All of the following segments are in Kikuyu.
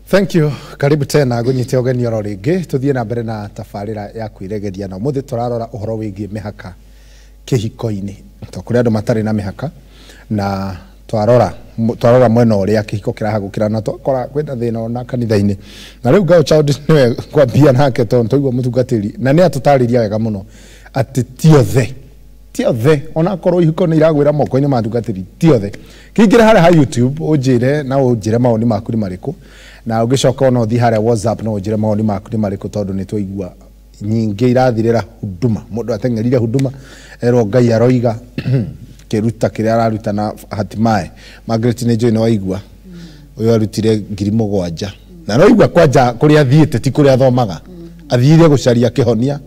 Thank you. Karibu tena ngũnyite ũgeni oro rĩngĩ tũthiĩ na mbere na tabarĩra ya kwĩregeria na ũmũthĩ tũrarora ũhoro wĩgiĩ mĩhaka kĩhiko-inĩ to kũrĩ andũ matarĩ na mĩhaka na twarora mwena ũrĩa kĩhiko kĩrahagũkĩra na twakora kwĩna thĩna ona kanitha-inĩ na rĩu Girl Child nĩwe kwambia nake tondũ twaigua mũtungatĩri na nĩ atũtarĩria wega mũno atĩ ti othe onakorwo ihiko nĩ iragwĩra moko-inĩ ma atungatĩri ti othe kĩingĩre harĩa ha YouTube ũnjĩre na ũnjĩre mawoni maku nĩ marĩkũ na ũgĩcoka ona ũthiĩ harĩa WhatsApp no ũnjĩre mawoni maku nĩ marĩkũ tondũ nĩ twaigua nyingĩ irathirĩra huduma mũndũ ateng'erire huduma erwo Ngai aroiga kĩruta kĩrĩa araruta na hatimaye Margaret nĩ njũĩ nĩ waigua ũyũ arutire 7,000 na no kwanja kũrĩa athiĩte ti kũrĩa athomaga athiire gũcaria kĩhonia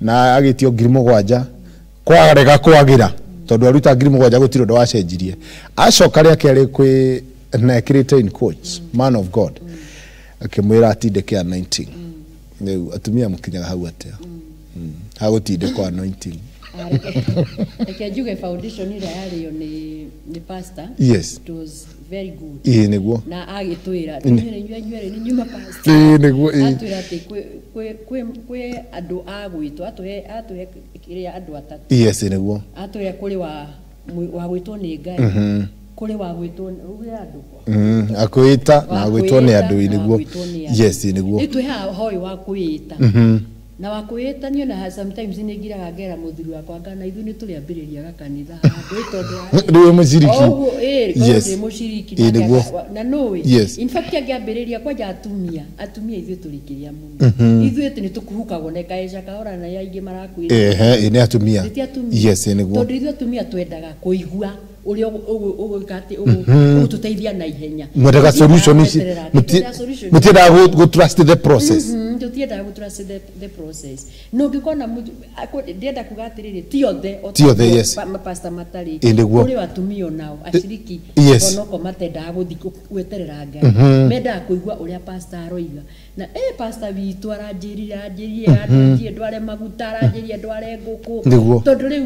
na agĩtio 7,000 kwarega kwagira tondu aruta 7,000 gutiri undu wacenjirie acoka rĩa kerĩ kwĩ na ekĩrĩte in quotes man of God akĩmwĩra atindĩke anointing rĩu atumia mũkinyaga hau atĩa hagũtindĩkwo anointing. Reke njuge foundation ĩrĩa yarĩo nĩ pastor. Yes. It was very good. Ĩĩ nĩguo. Na agĩtwĩra inyuĩ nĩ nyuma pastor. Ĩĩ nĩguo. Atwĩra atĩ kwĩ andũ a gwĩtwo atũhe kĩrĩa andũ atatũ. Yes nĩguo. Atwĩra kũrĩ wa gwĩtwo nĩ Ngai. Kũrĩ wa gwĩtwo uge andũ. Akwĩta na gwĩtwo nĩ andũ nĩguo. Yes nĩguo. Nĩtwĩ haha hoi wa kwĩta. Na wakwĩta niĩ na sometimes nĩ ngiraga ngera mũthuri wakwa ngana ithuĩ nĩ tũrĩambĩrĩriaga kanitha handũ tondũ rĩu mũciriki. Ũguo ĩĩ ndĩ mũciriki na nũĩ. Yes. In fact angĩambĩrĩria kwanja atumia ithuĩ tũrĩkĩria mũno ithuĩ nĩ tũkuhukagwo na kaeca kahora na aingĩ marakwĩra ehe nĩ atumia. Yes nĩguo. Tondũ ithuĩ atumia twendaga kũigua ũrĩa ũgwĩka atĩ ũgũtũteithia na ihenya. Mwendaga solution ici mũtiendaga gũ trust the process. Tũtiendaga gũ trust the process. No ngĩkona ndienda kuga atĩrĩrĩ ti othe yes. Mapasta matarĩ kũrĩ atumia onao aciriki onoko matendaga gũthiĩ gweterera Ngai mendaga kũigua ũrĩa pastor aroiga na pastor witũ aranjĩrire aranjĩrire ndware maguta aranjĩrire ndware ngũkũ tondũ rĩu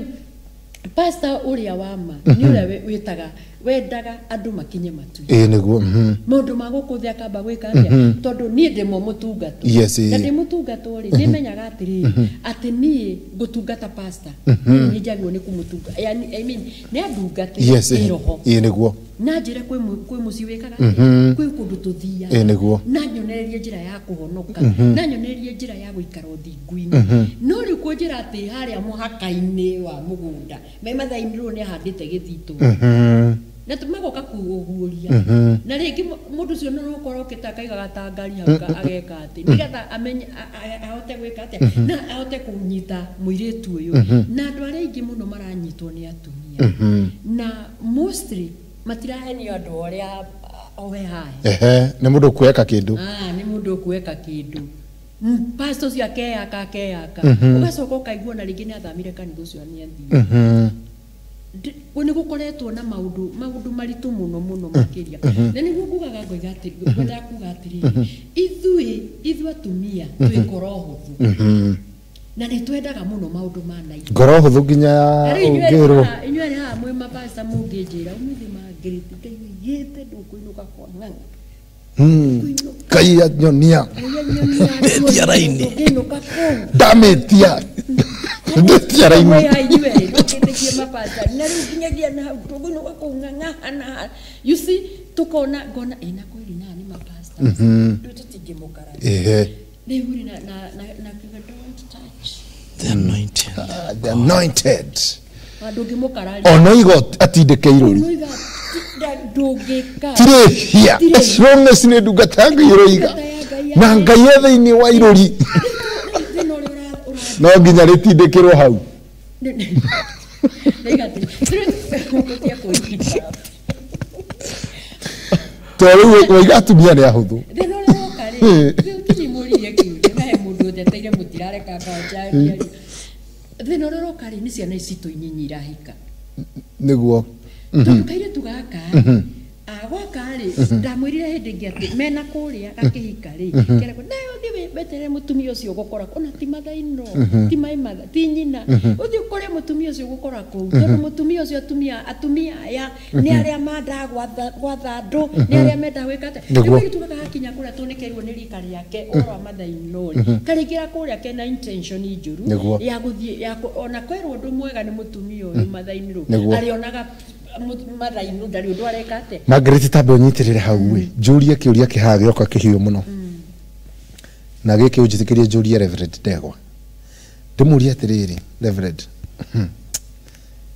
pastor ũrĩa wama nĩ ũrĩa wĩtaga wendaga andũ makinye matu. Ĩĩ nĩguo. Maũndũ ma gũkũ thĩ akamba gwĩka atĩa tondũ niĩ ndĩmo mũtungatwo. Yes. Na ndĩ mũtungatwo rĩ nĩmenyaga atĩrĩrĩ atĩ niĩ ngũtungata pastor nĩ njagĩrĩirwo nĩ kũmũtunga yani I mean nĩ andungate kĩroho. Ĩĩ nĩguo. Na njĩre kwĩ mũciĩ wĩkaga atĩa kwĩ kũndũ tũthiaga. Ĩĩ nĩguo. Na nyonererie njĩra ya kũhonoka na nyonererie njĩra ya gũikara ũthingu-inĩ no rĩu kũnjĩra atĩ harĩa mũhaka-inĩ wa mũgũnda me mathaa-inĩ rĩu nĩ ahandĩte gĩthitũ na magoka kũguũria na rĩngĩ mũndũ ũcio no ũkorwo ũkĩte akaigaga ta ngari hau ageka atĩ nĩgetha amenye ahote gwĩka atĩa na ahote kũnyita mũirĩtu ũyũ na andũ arĩa aingĩ mũno maranyitwo nĩ atumia na mostly matirahenio andũ arĩa ohe hahe. Ehe nĩ mũndũ ũkueka kĩndũ. Nĩ mũndũ ũkueka kĩndũ. Pastor ũcio akeyaka ũgacoka ũkaigua na rĩngĩ nĩ athamire kanitha ũcio nĩ athiĩ. Nĩ gũkoretwo na maũndũ maritũ mũno mũno makĩria na nĩguo ngugaga ngoiga atĩ ngwendaga kuga atĩrĩrĩ ithuĩ atumia twĩ ngoro hũthũ na nĩ twendaga mũno maũndũ ma naihenya ngoro hũthũ nginya ũngĩrwo inyuĩ arĩ haha mwĩ mapasta mũngĩnjĩra ũmũthĩ Margaret Ngai oigĩte ndũkũinũka kwa ng'ang'a Ngai anyonia Ndetia raini ndũngĩinũka kũu ndamĩtia ndetia raini mapasta na rĩu nginyagia na hau tũngũinũka kũu ng'ang'a na you see tukona ngona ĩna kweli na nĩ mapasta rĩu tũtingĩmũkararia. Ehe rĩu rĩ na kiuga don't touch the anointed. The anointed ndũngĩmũkararia ona igo atindĩke irũri ndũngĩka tirĩhia as long as nĩ ndungata ya Ngai ĩroiga na Ngai e thĩinĩ wa irũri no nginya rĩtindĩkĩrwo hau. To rĩu waiga atumia nĩ ahũthũ. Thĩna ũrĩa ũroka rĩ ũkinyimũrire kĩũria na he mũndũ ũndeteire mũtirareka njanjia thĩna ũrĩa ũroka rĩ nĩ ciana ici citũ inyinyi irahika nĩguo tondũ kairĩtu gaka gwaka rĩ ndamwĩrire hĩndĩ ĩngĩ atĩ mena kũrĩa gakĩhika rĩ keregwo nayo ũthiĩ weterere mutumia ucio gukora ona ti mathaino ti mai matha ti nyina uthi ukore mutumia ucio gukora kuu tondu mutumia ucio atumia aya ni aria manda gwatha andu ni aria menda gwika atia riu tugaga hakinya kuria tunekeirwo ni rika riake uhoro wa mathaino ri karingira kuria kena intention njuru ya guthie ya ona kwirwo undu mwega ni mutumia uyu mathaino arionaga mathaino ndari undu areka atia. Margaret tambe unyitirire hau wi njurie kiuria kihaha gioka kihiu muno na giki unjitikirie njurie Reverend Ndegwa ndimurie atiriri Reverend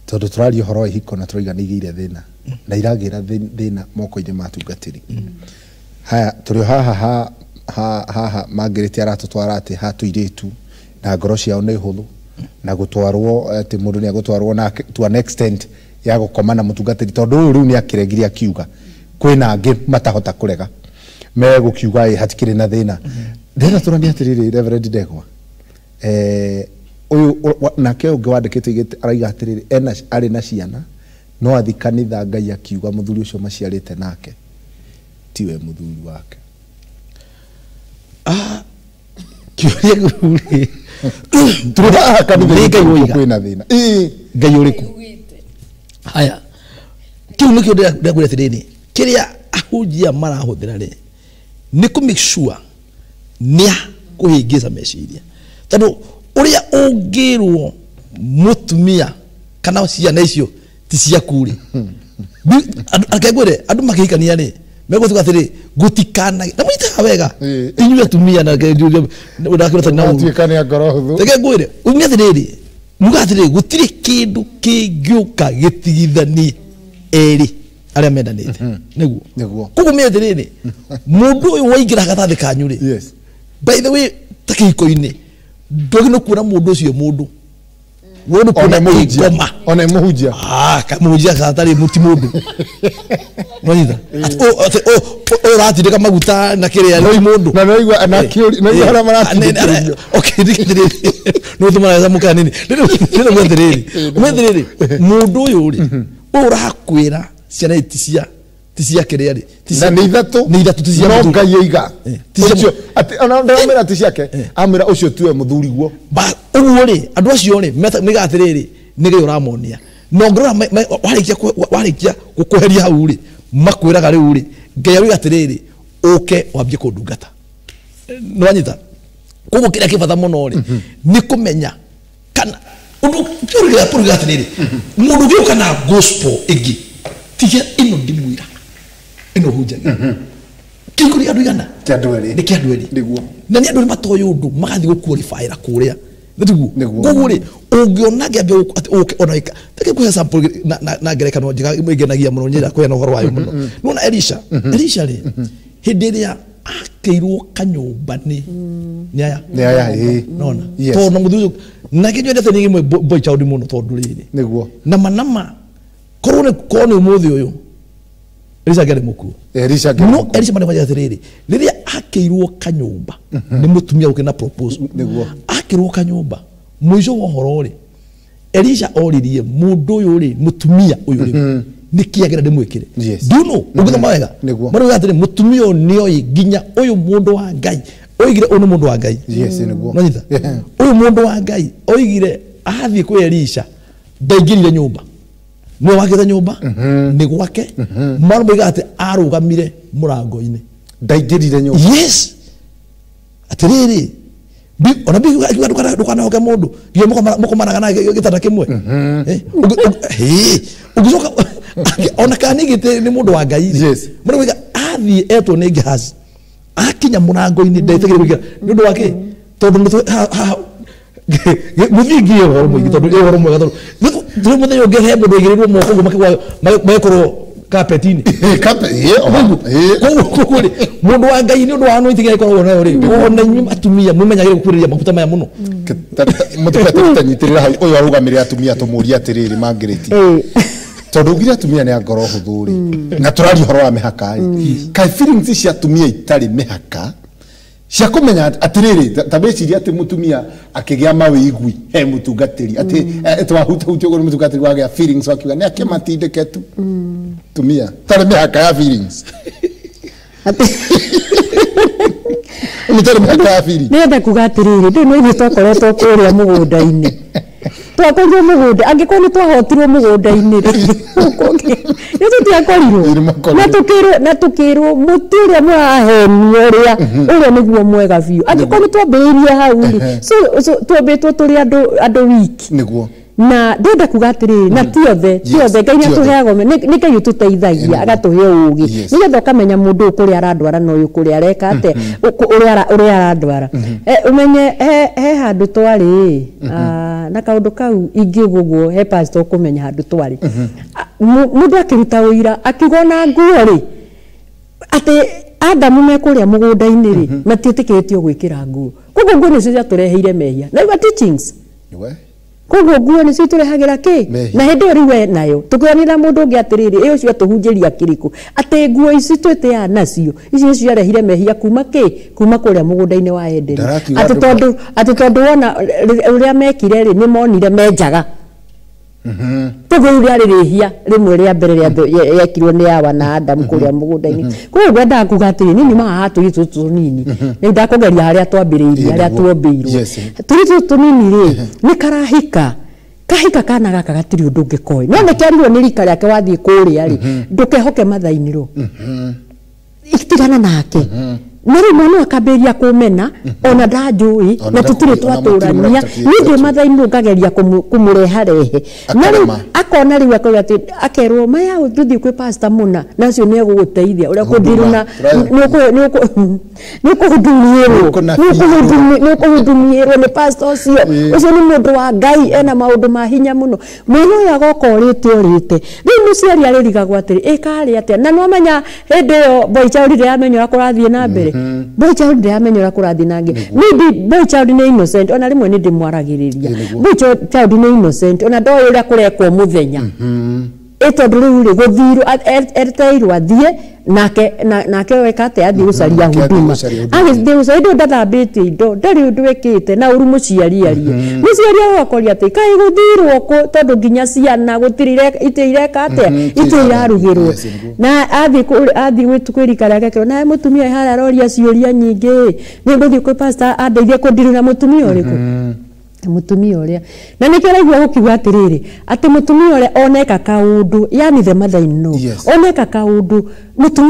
tondu turaria uhoro wa ihiko na turaiga ni igĩire thĩna na iragĩra thĩna moko-inĩ ma atungatĩri. Haya tũrĩ haha haha Margaret aratũtwara atĩ ha tũirĩtu na ngoro ciao nĩ hũthũ na gũtwarwo atĩ mũndũ nĩ agũtwarwo na to an extent ya gũkoma na mũtungatĩri tondũ ũyũ rĩu nĩ akĩregire akiuga kwĩna angĩ matahota kũrega megũkiuga ĩ hatikĩrĩ na thĩna. Ndĩrenda tũranie atĩrĩrĩ Reverend Ndegwa ũyũ nake ũngĩ wandĩkĩte araiga atĩrĩrĩ ena arĩ na ciana no athi kanitha Ngai akiuga mũthuri ũcio maciarĩte nake tiwe mũthuri wake. Kĩũria kĩu rĩ tũrĩ haha kanitha kwĩna thĩna Ngai ũrĩkũ? Haya kĩu nĩkĩo ndĩrakwĩra atĩrĩrĩ kĩrĩa ahunjia marahũthĩra rĩ nĩ kũ make sure nĩa kũhĩngĩca meciria tondũ ũrĩa ũngĩrwo mũtumia kana ciana icio ti ciaku rĩ reke ngwĩre andũ makĩhikania rĩ megũtuga atĩrĩ gũtikanage na mũnyitaga wega inyuĩ atumia na ndakĩrota na ũtuĩka nĩ ngoro hũthũ. Reke ngwĩre ume atĩrĩrĩ muga atĩrĩrĩ gũtirĩ kĩndũ kĩngĩũka gĩtigithanie erĩ arĩa mendanĩte nĩguo koguo me atĩrĩrĩ mũndũ ũyũ waingĩra gatathĩ kanyu rĩ by the way ta kĩhiko-inĩ ndwagĩrĩirwo kuona mũndũ ũcio mũndũ wona kuona ngoma ona mũhunjia mũhunjia gatarĩ mũti mũndũ nonyita ũratindĩka maguta na kĩrĩa nĩ mũndũ na naigua na kĩũria na harĩa maratindĩkĩrĩrio. Okay ndikĩrĩrĩ no tũmara mũka nini ndĩrĩ mwetherĩrĩ mwetherĩrĩ mũndũ ũyũ rĩ ũyũ ũrakwĩra ciana ti cia kĩrĩa rĩ na nĩ ithatũ ti cia no Ngai aiga ũcio atĩ ona ndamwĩra ti ciake amwĩra ũcio tiwe mũthuri guo ũguo rĩ andũ acio rĩ mega atĩrĩrĩ nĩ Ngai ũramonia na ũngĩrora warĩkia gũkweheria hau rĩ makwĩraga rĩu rĩ Ngai arauga atĩrĩrĩ ũke wambie kũndungata nĩ wanyita. Koguo kĩrĩa kĩ bata mũno rĩ nĩ kũmenya kana ũndũ kĩũria atĩrĩrĩ mũndũ ũngĩũka na gospel ĩngĩ tiga ĩno ndimwĩra ĩno hunjagia kĩhiko nĩ andũ igana nĩ kĩa andũ erĩ nĩguo na nĩ andũ matoĩ ũndũ magathiĩ gũqualifyĩra kũrĩa nĩguo koguo rĩ ũngĩona ngĩambia ũke ona ĩka take kũhe sample na ngerekano njega ĩngenagia mũno nyenda kũheana ũhoro wayo mũno nĩwona Elisha rĩ hĩndĩ ĩrĩa akĩirwo kanyũmba nĩ aya nona tondũ na mũthuri ũcio na kĩnyua ndete nĩ ĩmwe boy child mũno tondũ rĩrĩ nĩguo nama nama korwo nĩ ũmũthĩ ũyũ Elisha angĩarĩ mũkuũ Elisha angĩarĩ no Elisha marĩ atĩrĩrĩ rĩrĩa akĩirwo kanyũmba nĩ mũtumia ũkĩ na proposal nĩguo akĩrwo kanyũmba mũico wa ũhoro rĩ Elisha oririe mũndũ ũyũ rĩ mũtumia ũyũ rĩ nĩ kĩ agĩra ndĩmwĩkĩre do you know ũngĩthoma wega marauga atĩrĩ mũtumia ũyũ nĩoĩ nginya ũyũ mũndũ wa Ngai oigire ũyũ nĩ mũndũ wa Ngai nonyita ũyũ mũndũ wa Ngai oigire athiĩ kwĩ Elisha ndaingĩrire nyũmba nĩwe wakĩte nyũmba nĩ gwake marauga atĩ arũgamire mũrango-inĩ ndaingĩrire nyũmba yes atĩrĩrĩ ona ndũkanahoke mũndũ nginya mũkomanaga nake gĩtanda kĩmwe ũngĩcoka ona kana nĩ mũndũ wa Ngai rĩ mũrauga athiĩ etwo nĩ Gehazi akinya mũrango-inĩ ndetĩkĩire kũingĩra nĩ ũndũ wa kĩ tondũ mũthingi ĩ ũhoro mũingĩ tondũ ĩ ũhoro mwega tondũ tũrĩ mũthenya ũngĩ he mũndũ aigĩrĩirwo moko ũguo magĩkorwo kapeti-inĩ koguo rĩ mũndũ wa Ngai nĩ ũndũ wa anointing ĩkoragwo nayo rĩ ona inyuĩ atumia mũmenyagĩre gũkuhĩrĩria maguta maya mũno mũtũbatiĩ nyitĩrĩra hau ũyũ arũgamĩrĩre atumia tũmũrie atĩrĩrĩ Margaret tondũ ugire atumia nĩ a ngoro hũthũ rĩ na tũraria ũhoro wa mĩhaka rĩ kaĩ feelings cia atumia itarĩ mĩhaka cia kũmenya atĩrĩrĩ ta meciria atĩ mũtumia akĩgĩa mawĩigui he mũtungatĩri atĩ twahutahutia ũguo nĩ mũtungatĩri wagĩa feelings wakiuga nĩ akĩmatindĩke tu tumia tarĩ mĩhaka ya feelings. Nĩ mĩhaka ya biri. Nĩenda kuga atĩrĩrĩ, ndũĩ nĩ ithuĩ twakoretwo kũrĩa mũgũnda-inĩ. Twakorirwo mũgũnda, angĩkorwo nĩ twahotirwo mũgũnda-inĩ rĩ, nĩ tũtiakorirwo. Na tũkĩrwo mũtĩ ũrĩa mũrahenio ũrĩa ũrĩa nĩguo mwega biũ. Angĩkorwo nĩ twambĩrĩirie hau rĩ, so twambĩtwo tũrĩ andũ wiki. Nĩguo. Na ndĩrenda kuga atĩrĩrĩ, na ti othe, Ngai nĩatũheaga nĩ Ngai ũtũteithagia agatũhe ũũgĩ nĩgetha ũkamenya mũndũ ũyũ kũrĩa arandwara na ũyũ kũrĩa areka atĩa, ũrĩa arandwara. Ũmenye he handũ twarĩ, na kaũndũ kau ingĩuga ũguo he pastor ũkũmenya handũ twarĩ. Mũndũ akĩruta ũira akiuga ona nguo rĩ, atĩ Adamu me kũrĩa mũgũnda-inĩ rĩ, matiĩtĩkĩrĩtio gwĩkĩra nguo. Koguo nguo nĩcio ciatũreheire mehia. Na igua teachings. Koguo nguo nĩcio itũrehagĩra kĩ? Na hĩndĩ ĩyo rĩu we nayo tũkĩonire na mũndũ ũngĩ atĩrĩrĩ, ĩ ũcio atũhunjĩria kĩrĩkũ? Atĩ nguo ici twĩtĩaga nacio, ici nĩcio ciarehire mehia kuma kĩ? Kuma kũrĩa mũgũnda-inĩ wa Edeni. Atĩ tondũ wona ũrĩa mekire rĩ, nĩ monire menjaga. Koguo rĩu rĩarĩ rĩhia rĩmwe rĩa mbere rĩekirwo nĩ Hawa na Adamu kũrĩa mũgũnda-inĩ. Koguo ngwendaga kuga atĩrĩrĩ, niĩ nyumaga haha tũirĩtu tũtũ tũnini. Rĩu ndakũgeria harĩa twambĩrĩirie, harĩa tuombĩirwo. Tũirĩtu tũtũ tũnini rĩ, nĩ karahika. Kahika kana gaka gatirĩ ũndũ ũngĩ koĩ. No nĩ kĩarirwo nĩ rika rĩake wathiĩ kũrĩa rĩ, ndũkehoke mathainĩ-rũ. Tigana nake. Na rĩu mwana akambĩrĩria kũmena, ona ndanjũĩ, na tũtirĩ twatũrania. Niĩ ndĩ mathainĩ ngageria kũmũreharehe. Na rĩu akona rĩu akauga atĩ akerwo maya tũthiĩ kwĩ pastor mũna, na ũcio nĩ egũgũteithia. Ũrĩa kũndiruna, nĩ ũkũhudumĩrwo nĩ pastor ũcio. Ũcio nĩ mũndũ wa Ngai, ena maũndũ ma hinya mũno. Mwana ũyũ agoka ũrĩte ũrĩte. Rĩu mũciari arĩrigagwo atĩrĩ, ĩ karĩ atĩa? Na nĩwamenya hĩndĩ ĩyo boy child ndĩramenya ũrĩa kũrathiĩ na mbere. Boy child ndĩramenya ũrĩa kũrathiĩ na mbere. Maybe boy child nĩ innocent, ona rĩmwe nĩ ndĩmwaragĩrĩria. Boy child nĩ innocent, ona ndoĩ ũrĩa kũrekwo mũthenya. Ĩ tondũ rĩu rĩ, gũthirwo, etereirwo athiĩ, nake weka atĩa, athiĩ gũcaria huduma. Agĩthiĩ gũcaria, hĩndĩ ĩyo ndathambĩtie indo, ndarĩ ũndũ ĩkĩte, na ũru mũciari arie. Mũciari agokoria atĩ, kaĩ gũthirwo kũ, tondũ nginya ciana gũtirĩ itĩ ireka atĩa, itĩ irarugĩrwo. Na athiĩ kwĩ rika rĩake akĩrwo, nawe mũtumia harĩa aroria ciũria nyingĩ, nĩ ngũthiĩ kwĩ pastor andeithie kũndiruna mũtumia ũrĩkũ? Mũtumia ũrĩa. Na nĩkĩo ũraigua gũkiuga atĩrĩrĩ, atĩ mũtumia ũrĩa oneka kaũndũ, yani the mother in law, oneka kaũndũ,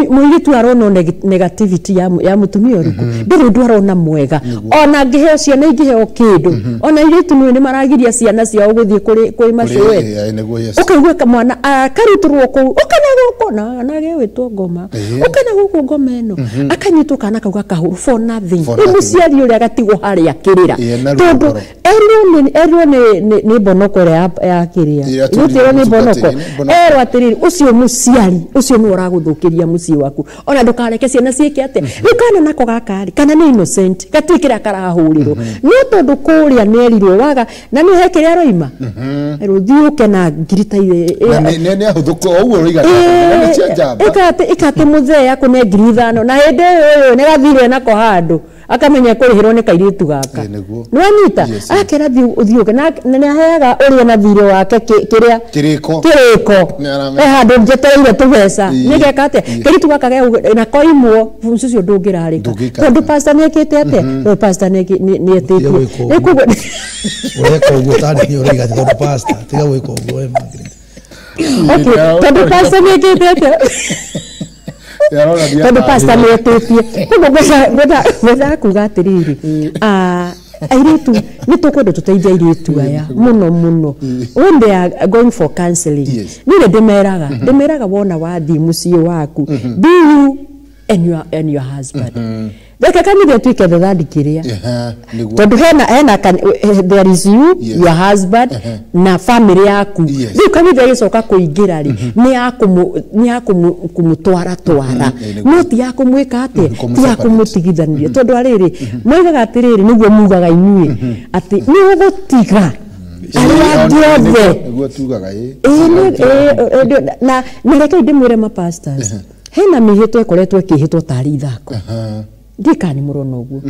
mũirĩtu arona negativity ya mũtumia ũrĩkũ, ndĩrĩ ũndũ arona mwega. Ona angĩheo ciana ingĩheo kĩndũ, ona airĩtu nĩ maragiria ciana ciao gũthiĩ kwĩ macũwe. Ũkaigua mwana akarutũrwo kũu, ũkana gũkũ, na agewĩtwo ngoma, ũkana gũkũ ngoma ĩno, akanyitwo kana kau gakahũrwo for nothing. Rĩu mũciari ũrĩa agatigwo harĩa akĩrĩra. Tondũ erwo nĩ bonoko ĩrĩa ya kĩrĩa. Gũtirwo nĩ bonoko. Erwo atĩrĩrĩ, ũcio mũciari, ũcio nĩwe ũragũthũkĩria mũciĩ waku. Ona ndũkareke ciana ciĩke atĩa. Rĩu kana nako gaka rĩ, kana nĩ innocent, gatuĩ kĩrĩa karahũrĩrwo. No tondũ kũrĩa nĩerirwo waga, na nĩ he kĩrĩa aroima. Erwo thiĩ ũke na ngiri ta Nĩ ahũthũ ũguo ũroiga nĩ cia njamba. Ĩka atĩ mũthee akũne 5,000, na hĩndĩ ĩyo nĩ gathire nako handũ. Akamenya kũrĩhĩrwo nĩ kairĩtu gaka. Nĩwanyita? Akera thiĩ ũthiĩ ũke, na nĩaheaga ũrĩa na thirĩ wake kĩrĩa kĩrĩko. He handũ njetereire tũbeca. Nĩgeka atĩa? Kairĩtu gaka na koimwo mũciĩ ũcio ndũngĩrarĩka. Tondũ pastor nĩekĩte atĩa? Tondũ pastor nĩetĩtie. Ũreka ũguo tarĩ niĩ ũroiga atĩ tondũ pastor, tiga gwĩka ũguo we Margaret. Tondũ pastor nĩekĩte atĩa? Tondũ pastor nĩetĩtie. Koguo ngwendaga kuga atĩrĩrĩ, airĩtu nĩ tũkwenda tũteithie airĩtu aya mũno mũno. When they are going for counseling, niĩ nĩ ndĩmeraga wona wathiĩ mũciĩ waku, be you and your husband. Reke kanitha ĩtuĩke the third kĩrĩa. Tondũ hena there is you, your husband, na family yaku. Rĩu kanitha ĩgĩcoka kũingĩra rĩ, nĩ ya kũmũtwara twara. No ti ya kũmwĩka atĩa, ti ya kũmũtigithania. Tondũ arĩrĩ, moigaga atĩrĩrĩ, nĩguo mugaga inyuĩ, atĩ nĩ ũgũtiga arĩa angĩ othe. Nĩguo tugaga, ĩ. Na reke ndĩmwĩre ma pastors, hena mĩhĩtwa ĩkoretwo ĩkĩhĩtwo tarĩ ithako. Ndikani nĩ mũrona ũguo.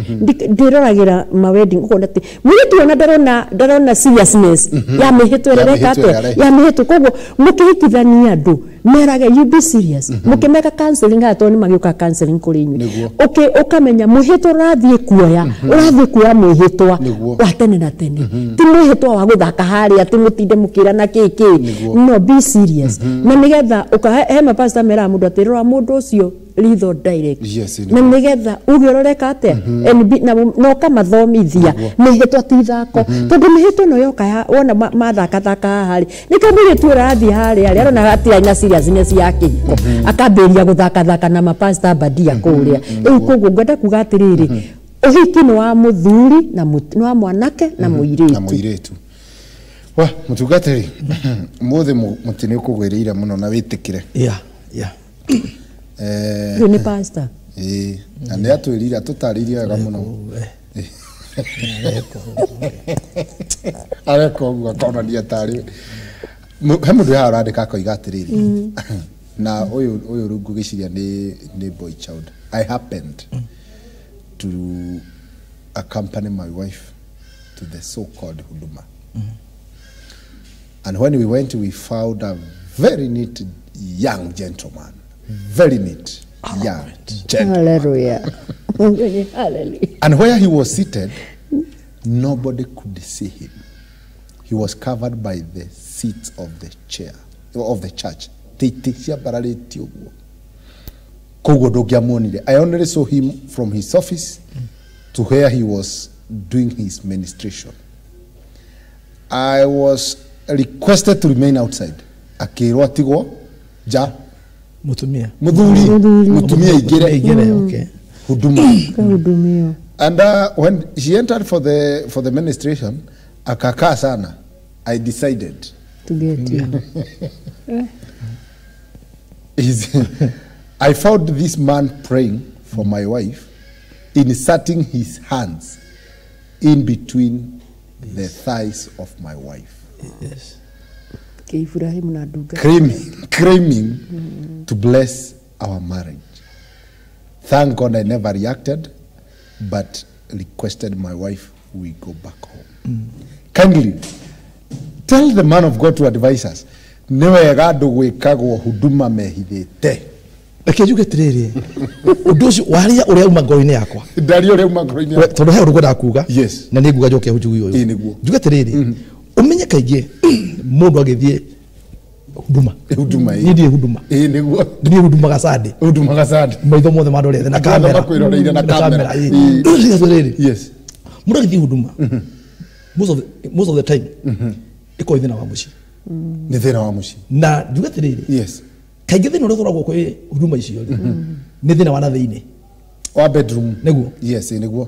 Ndĩroragĩra ma wedding ũkona atĩ mũirĩtu ona ndarona seriousness ya mĩhĩtwa ĩrĩa ĩreka atĩa, ya mĩhĩtwa. Koguo mũkĩhikithania andũ, Merage you be serious. Mukimeka counseling haha tondu magiuka counseling kuri inyuĩ. Okay, ukamenya mwĩhĩtwa ũrathiĩ kuoya, ũrathiĩ kuoya mwĩhĩtwa wa tene na tene. Ti mwĩhĩtwa wa gũthaka harĩa atĩ mũtinde mũkĩrana kĩ kĩ. No be serious. Na nĩgetha he mapastor meraga mũndũ atĩ rora mũndũ ũcio ritho direct. Na nĩgetha uge ũroreka atĩa na ũkamathomithia mĩhĩtwa ti ithako tondũ mĩhĩtwa ĩno yoka wona mathakathaka haha rĩ nĩkĩo mũirĩtu ũrathiĩ harĩa rĩ arona hatirĩ na seriousness ya kĩhiko akambĩrĩria gũthakathaka na mapasta bandia kũrĩa. Rĩu koguo ngwenda kuga atĩrĩrĩ, ũhiki nĩ wa mũthuri na nĩ wa mwanake na mũirĩtu. Wa mũtungatĩri, ũmũthĩ mũtĩ nĩ ũkũgwĩrĩire mũno na wĩtĩkĩre. Yeah. Rĩu nĩ pastor. Na nĩ atwĩrire atũtarĩirie wega mũno. Areka ũguo akonania tarĩ he mũndũ haha ũrandĩka akoiga atĩrĩrĩ, na ũyũ rĩu ngũgĩciria nĩ boy child. I happened to accompany my wife to the so-called Huduma. And when we went, we found a very neat young gentleman. Very neat young gentleman. Hallelujah. Hallelujah. And where he was seated, nobody could see him. He was covered by the seats of the chair, of the church. I only saw him from his office to where he was doing his ministration. I was requested to remain outside. Akirwa tigwo ja mutumia mutumia igere okay. Huduma. Hudumio. And when she entered for the ministration, akakaa sana. I decided to get you. I found this man praying for my wife, inserting his hands in between the thighs of my wife. Yes. Claiming to bless our marriage. Thank God I never reacted, but requested my wife we go back home. Kindly tell the man of God to advise us. Nĩ wega andũ gwĩkagwo huduma mehithĩte. Reke njuge atĩrĩrĩ, ũndũ ũcio waria ũrĩa uma ngoro-inĩ yakwa. Ndaria ũrĩa uma ngoro-inĩ yakwa. Tondũ he ũndũ ngwendaga kuga. Yes. Na nĩ nguga njoke njuge ũyũ. Ĩĩ nĩguo. Njuge atĩrĩrĩ, ũmenye kaingĩ mũndũ agĩthiĩ huduma. Huduma ĩĩ. Niĩ ndirĩ huduma. Ĩĩ nĩguo. Ndirĩ hudumaga Sunday. Hudumaga Sunday. Maitho mothe mandorete na kamera. Makwĩroreire na kamera. Ĩĩ. Atĩrĩrĩ. Yes. Mũndũ agĩthiĩ huduma. Most of the time. Ĩkoragwo thĩna wa mũciĩ. Nĩ thĩna wa mũciĩ. Na njuge atĩrĩrĩ. Yes. Kaingĩ thĩna ũrĩa ũtwaragwo kwĩ huduma icio rĩ, nĩ thĩna wa na thĩinĩ. Wa bedroom. Nĩguo. Yes, nĩguo.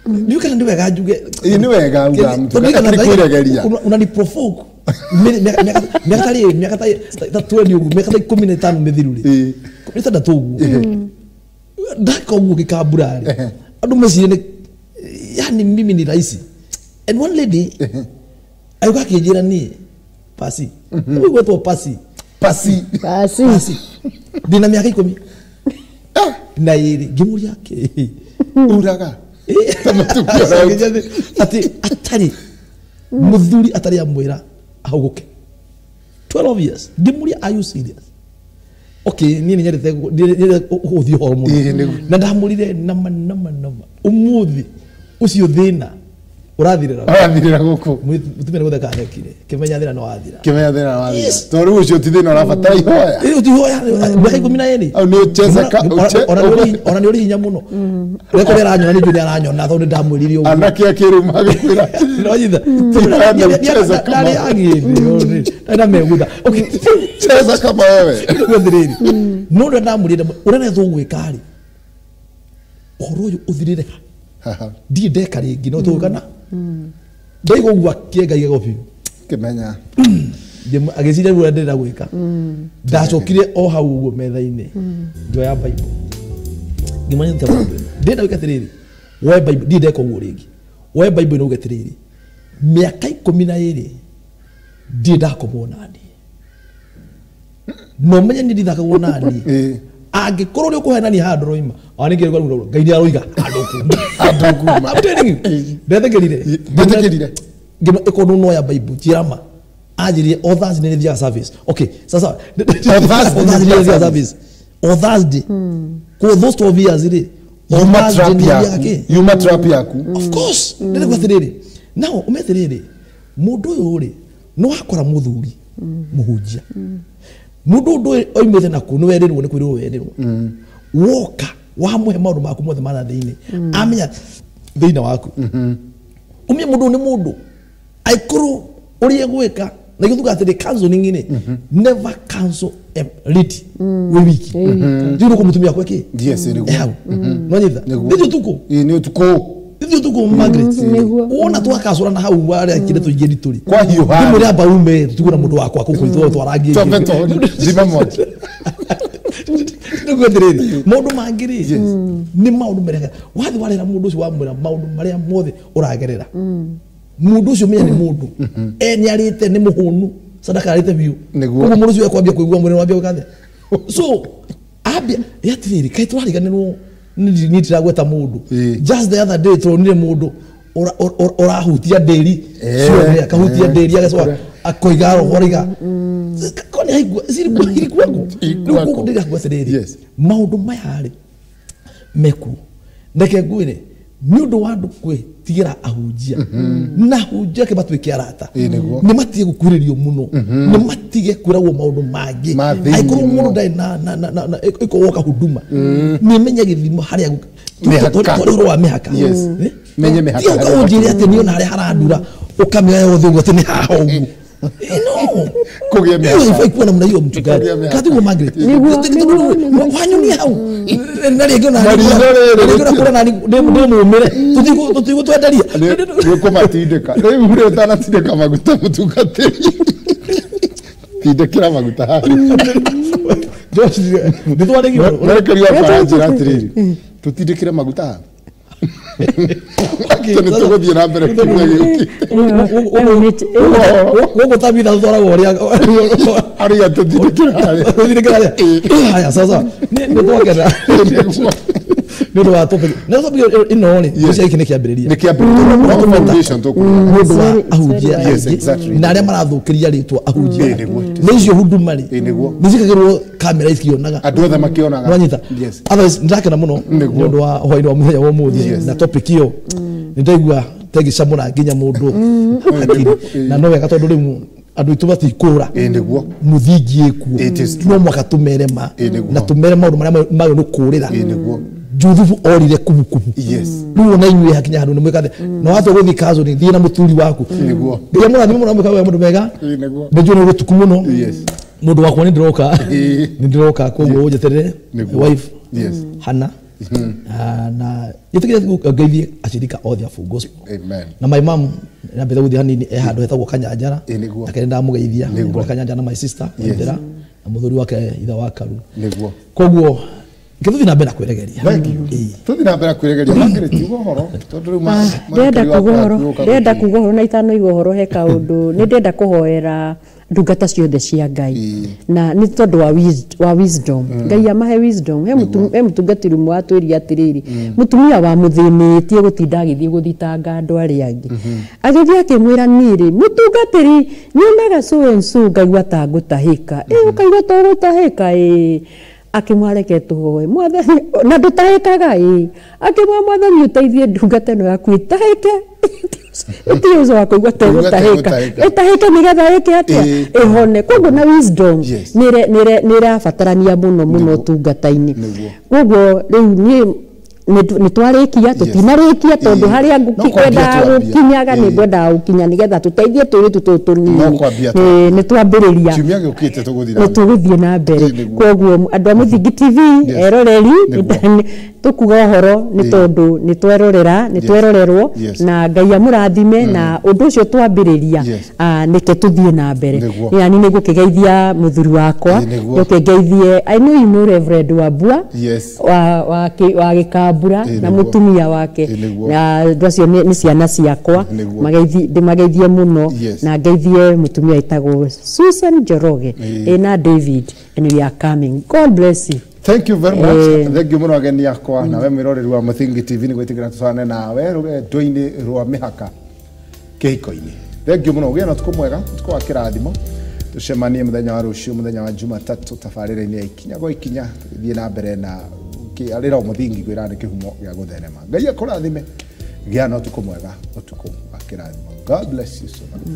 Ndiũĩ kana nĩ wega njuge. Ĩĩ nĩ wega uga mtu. Kwĩregeria. Unani provoke. Mĩaka rĩ, mĩaka ta 20 ũguo, mĩaka ta 15 mĩthiru rĩ. 16 ũguo. Ndaka ũguo gĩkambura rĩ. Andũ mecirie nĩ yani mimi ni rahisi. And one lady ayuka akĩnjĩra niĩ pasi. Rĩu gwetwo pasi. Pasi. Pasi. Pasi. Ndĩna mĩaka 10. Na ĩrĩ ngĩmũria kĩ. Uraga. Atĩ atarĩ mũthuri atarĩ amwĩra ahũgũke. 12 years. Ngĩmũria are you serious? Okay, niĩ nĩ nyendete gũthiĩ ũhoro mũno. Na ndamũrire nama nama nama. Ũmũthĩ ũcio thĩna ũrathirĩra. Ũrathirĩra gũkũ. Mũtumia nĩ gũtheka athekire. Kĩmenya thĩna nĩ wathira. Kĩmenya thĩna nĩ wathira. Tondũ rĩu ũcio ti thĩna ũrabatara ihoya. Ĩĩ ti ihoya. Mĩaka 12. Au nĩ ũcheza ka ona nĩ ũrĩ hinya mũno. Reko nĩ aranyona nĩ njũĩ nĩ aranyona tondũ nĩ ndamwĩrire ũguo. Anake a kĩrĩu magĩkwĩra. No nyitha. Ndarĩ agĩthĩ. Ndarĩ na megutha. Okay. Cheza kama wewe. Atĩrĩrĩ. No ũrĩa ndamwĩrire ũrĩa nĩ tũgwĩka rĩ. Ũhoro ũyũ ũthirĩre ha. Ndirĩ ndeka rĩngĩ no tũgũka ndaigua ũguo akĩenga igego biũ. Kĩmenya. Agĩciria rĩu ũrĩa ndĩrenda gwĩka. Ndacokire o hau ũguo metha-inĩ ngĩoya Bible. Ngĩmanyita Bible. Ndĩrenda gwĩka atĩrĩrĩ, woe Bible, ndirĩ ndeka ũguo rĩngĩ. Woe Bible na uge atĩrĩrĩ, mĩaka 12 ndirĩ ndakomwo naniĩ. No menye niĩ ndithakagwo naniĩ. Angĩkorwo nĩ ũkũhenania handũ roima, ona ningĩ Ngai nĩ aroiga handũ kuma. Handũ kuma. I'm telling you. Ndetĩkĩrire. Ndetĩkĩrire. Ngĩma ĩkorwo noya Bible njĩra ma. Anjirie o Thursday nĩ thiaga service. Okay, sasa o Thursday nĩ thiaga service. O Thursday. Kwa those 12 years rĩ. O Thursday nĩ thiaga kĩ? Yuma trap yaku. Of course. Ndĩrĩ atĩrĩrĩ. Now umetĩrĩrĩ. Mũndũ ũyũ rĩ no akora mũthuri mũhunjia. Mũndũ ũndũ oimĩte naku nĩ werĩrwo nĩ kwĩrwo werĩrwo. Woka wamũhe maũndũ maku mothe ma thĩinĩ. Amenya thĩinĩ waku. Umye mũndũ nĩ mũndũ. Aikorwo ũrĩa gwĩka na gĩthuga atĩrĩ counseling ni never cancel a lady we wiki. Ndio ko mutumia kweke. Yes nĩguo. Hau. No nyitha. Ndio tuko. Nĩ tuko. Ndio tuko Margaret. Wona twakacũra na hau arĩa kire tũingĩ nditũri. Kwa hiũha. Ndimũrĩ amba ume tutigwo na mũndũ wakwa kũkũ ithuĩ twarangie. Zima moja. Nĩguo atĩrĩrĩ maũndũ mangĩ rĩ nĩ maũndũ merega wathi warĩra mũndũ ũcio wamwĩra maũndũ marĩa mothe ũragerera. Mũndũ ũcio menya nĩ mũndũ nĩ arĩte nĩ mũhũnu sadaka arĩte biũ koguo mũndũ ũcio ekwambia kũigua mwĩrĩ wambia gwĩka atĩa. So ambia atĩrĩrĩ kaĩ tũrariganĩrwo niĩ ndiragweta mũndũ. Just the other day tũronire mũndũ ũrahutia ndĩri ciothe akahutia ndĩri agacoka akoiga roho araiga koni haigua irikuwako rĩu koguo ndĩrakua atĩrĩrĩ maũndũ maya rĩ mekuo ndeke ngwĩre nĩ ũndũ wa andũ gwĩtigĩra ahunjia na ahunjia ke matuĩke arata nĩ matige gũkuhĩrĩrio mũno nĩ matige kwĩragwo maũndũ mangĩ angĩkorwo mũndũ ndarĩ na ĩkowoka huduma nĩ menye gĩthimo harĩa ũhoro wa mĩhaka menye mĩhaka tiga ũnjĩre atĩ niĩ ona harĩa harandura ũkamĩoya yothe ũguo atĩ nĩ haha ũguo. No. Kũgĩa mĩhaka. Ifai kuwa namna hiyo mchungaji. Katibu Margaret. Wanyonia hau. Na rĩngĩ ona rĩngĩ ona kũra na ndĩ mũmĩre. Tũtigũ twenderia. Nĩũkũmatindĩka. Rĩu rĩ ũtanatindĩka maguta mũtungatĩri. Tindĩkĩra maguta haha. Josh, nĩtwarĩgio. Mwerekeri wakwa aranjĩra atĩrĩrĩ, tũtindĩkĩre maguta haha. Nĩ tũgũthiĩ na mbere kiumia gĩũkĩte. Gũkũ tabitha tũtwaragwo ũrĩa arĩa tũtindĩkĩra harĩa. Tũtindĩkĩra harĩa. Haya sasa nĩ twakena nĩ ũndũ wa topic. Na topic ĩno rĩ mbeca gĩkĩ nĩ kĩambĩrĩria. Nĩ kĩambĩrĩria. Foundation tũkuga. Nĩ ũndũ wa ahunjia aingĩ na arĩa marathũkĩria rĩtwa ahunjia. Nĩ icio huduma rĩ nĩ ciĩkagĩrwo kamera ikĩonaga. Andũ othe makĩonaga. Nĩwanyita? Otherwise nĩndakena mũno nĩ ũndũ wa hwaĩ-inĩ wa mũthenya wa ũmũthĩ na topic ĩyo nĩndaigua tegicamũra nginya mũndũ hakiri na no wega tondũ rĩu andũ aitũ matikũra mũthingi ĩkuo no mwaka tũmere ma na tũmere maũndũ marĩa magĩrĩirwo nĩ kũrĩra. Juthubu orire kubukubu. Rĩu ona inyuĩ hakinya handũ nĩ mwĩkathe na watua gũthiĩ counseling thiĩ na mũthuri waku nginya mũrathime mũno mwĩkaga maũndũ mega nĩ njũĩ nĩ ũtukũ mũno mũndũ wakwa nĩ ndĩroka koguo ũnjeterere wife Hannah na njĩtĩkĩre ngeithie acirika othe a Full Gospel. Amen. Na my mom nambĩte gũthiĩ hanini e handũ hetagwo Kanyanjara nake nĩndamũgeithia kũrĩa Kanyanjara na my sister Waithera na mũthuri wake ithe wa Karu. Nĩguo. Koguo gĩtũthiĩ na mbere na kwĩregeria. Tũthiĩ na mbere na kwĩregeria. Margaret uga ũhoro tondũ rĩu ndĩrenda kuga ũhoro na itanoiga ũhoro he kaũndũ nĩ ndĩrenda kũhoera ndungata ciothe cia Ngai na nĩ tondũ wa wisdom. Ngai amahe wisdom. He mũtungatĩri ũmwe watwĩrire atĩrĩrĩ mũtumia wa mũthĩnĩtie gũtinda agĩthiĩ gũthitanga andũ arĩa angĩ agĩthiĩ akĩmwĩra niĩ rĩ mũtungatĩri nyonaga so and so ngaigua ta ngũtahĩka ũkaigua ta ũgũtahĩka akĩmwareke tũhoe mwathani na ndũtahĩkaga akĩmwĩra mwathani ũteithie ndungata ĩno yaku ĩtahĩke ĩtige ũcio wa kũigua ta ĩgũtahĩka ĩtahĩke nĩgetha ĩke atĩa ĩhone. Koguo na wisdom nĩ ĩrabatarania mũno mũno ũtungata-inĩ. Koguo rĩu niĩ nĩ twarĩkia tũtinarĩkia tondũ harĩa ngwendaga gũkinyaga nĩ ngwendaga gũkinya nĩgetha tũteithie tũirĩtu tũtũ tũnini nĩ twambĩrĩria nĩ tũgũthiĩ na mbere. Koguo andũ a Mũthingi TV eroreri tũkuga ũhoro nĩ tondũ nĩ twerorera nĩ twerorerwo na Ngai amũrathime na ũndũ ũcio twambĩrĩria nĩke tũthiĩ na mbere. Yani nĩ ngũkĩgeithia mũthuri wakwa ngũkĩgeithie I know you know Reverend Wambua wa Gĩkambura na mũtumia wake na andũ acio nĩ ciana ciakwa ndĩmageithie mũno na ngeithie mũtumia wĩtagwo Susan Njoroge na David and we are coming. God bless you. Thank you very much. Thank you mũno ageni akwa nawe mwĩroreri wa Mũthingi TV nĩ gwĩtĩkĩra tũcane nawe rũgendo-inĩ rwa mĩhaka kĩhiko-inĩ. Thank you mũno, ũgĩe na ũtukũ mwega, ũtukũ wa kĩrathimo. Tũcemanie mũthenya wa rũciũ, mũthenya wa Jumatatũ, tabarĩra-inĩ ya Ikinya gwa Ikinya, tũgĩthiĩ na mbere na arĩra o mũthingi kwĩra nĩ kĩhumo gĩa gũtherema. Ngai akũrathime, gĩa na ũtukũ mwega, ũtukũ wa kĩrathimo. God bless you so much.